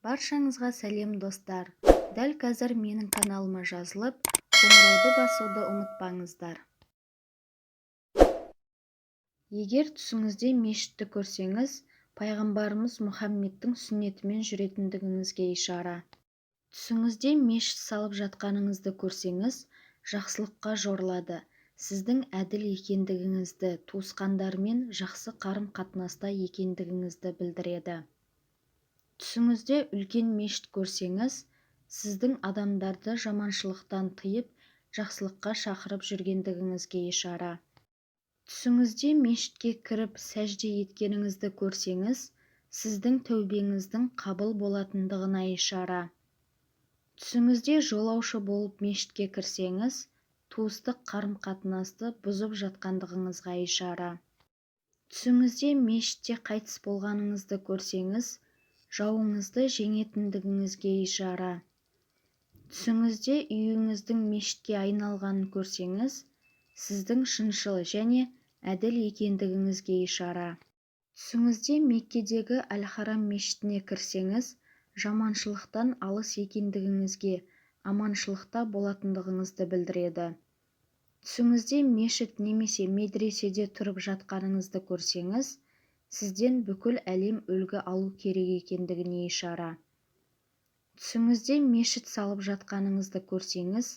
Баршаңызға сәлем, достар! Дәл қазір менің каналыма жазылып, қоңырауды басуды ұмытпаңыздар. Егер түсіңізде мешітті көрсеңіз, пайғамбарымыз Мұхаммедтің сүннетімен жүретіндігіңізге ишара. Түсіңізде мешіт салып жатқаныңызды көрсеңіз, жақсылыққа жорылады, сіздің әділ екендігіңізді, туысқандармен жақсы қарым-қатынаста екендігіңізді білдіреді. Түсіңізде үлкен мешіт көрсеңіз, сіздің адамдарды жаманшылықтан тыйып, жақсылыққа шақырып жүргендігіңізге ишара. Түсіңізде мешітке кіріп сәжде еткеніңізді көрсеңіз, сіздің тәубеңіздің қабыл болатындығына ишара. Түсіңізде жолаушы болып мешітке кірсеңіз, туыстық қарым-қатынасты бұзып жатқандығыңызға ишара. Түсіңізде мешітте қайтыс болғаныңызды көрсеңіз, жауыңызды жеңетіндігіңізге ишара. Түсіңізде үйіңіздің мешітке айналғанын көрсеңіз, сіздің шыншыл және әділ екендігіңізге ишара. Түсіңізде Меккедегі Әл-Харам мешітіне кірсеңіз, жаманшылықтан алыс екендігіңізге, аманшылықта болатындығыңызды білдіреді. Түсіңізде мешіт немесе медреседе тұрып жатқаныңызды көрсеңіз, сізден бүкіл әлем үлгі алу керек екендігіне ишара. Түсіңізде мешіт салып жатқаныңызды көрсеңіз,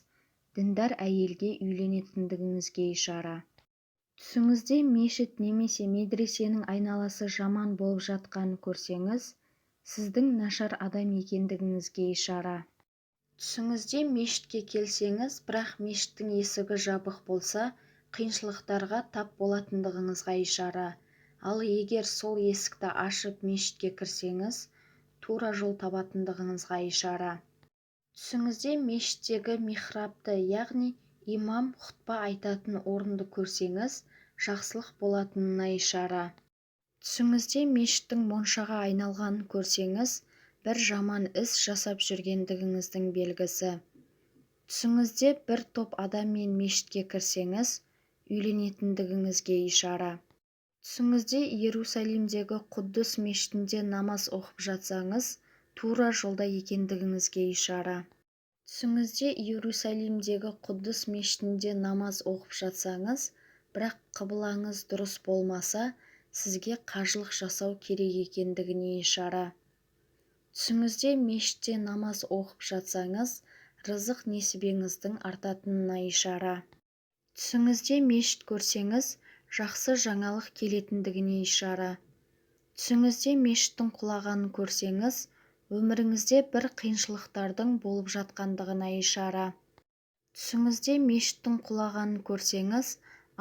діндар әйелге үйленетіндігіңізге ишара. Түсіңізде мешіт немесе медресенің айналасы жаман болып жатқанын көрсеңіз, сіздің нашар адам екендігіңізге ишара. Түсіңізде мешітке келсеңіз, бірақ мешіттің есігі жабық болса, қиыншылықтарға тап болатындығыңызға ишара. Ал егер сол есікті ашып мешітке кірсеңіз, тура жол табатындығыңызға ишара. Түсіңізде мешіттегі михрабты, яғни имам хұтпа айтатын орынды көрсеңіз, жақсылық болатынына ишара. Түсіңізде мешіттің моншаға айналғанын көрсеңіз, бір жаман іс жасап жүргендігіңіздің белгісі. Түсіңізде бір топ адаммен мешітке кірсеңіз, үйленетіндігіңізге ишара. Түсіңізде Иерусалимдегі Құддыс мешітінде намаз оқып жатсаңыз, тура жолда екендігіңізге ишара. Түсіңізде Иерусалимдегі Құддыс мешітінде намаз оқып жатсаңыз, бірақ қыбылаңыз дұрыс болмаса, сізге қажылық жасау керек екендігіне ишара. Түсіңізде мешітте намаз оқып жатсаңыз, рызық несібеңіздің артатынына ишара. Түсіңізде мешіт көрсеңіз, жақсы жаңалық келетіндігіне ишара. Түсіңізде мешіттің құлағанын көрсеңіз, өміріңізде бір қиыншылықтардың болып жатқандығына ишара. Түсіңізде мешіттің құлағанын көрсеңіз,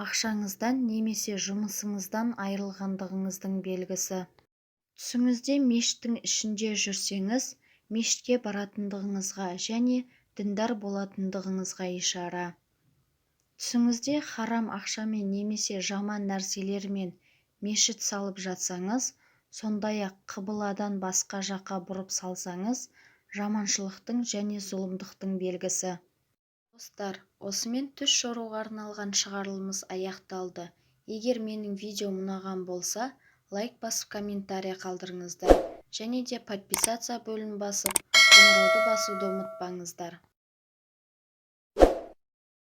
ақшаңыздан немесе жұмысыңыздан айырылғандығыңыздың белгісі. Түсіңізде мешіттің ішінде жүрсеңіз, мешітке баратындығыңызға және діндар болатындығыңызға ишара. Түсіңізде харам ақшамен немесе жаман нәрселермен мешіт салып жатсаңыз, сондай-ақ қыбыладан басқа жаққа бұрып салсаңыз, жаманшылықтың және зұлымдықтың белгісі. Достар, осымен түс жоруға арналған шығарылымыз аяқталды. Егер менің видеом ұнаған болса, лайк басып, комментарий қалдырыңыздар. Және де подписаться бөлімін басып, қоңырауды басуды ұмытпаңыздар.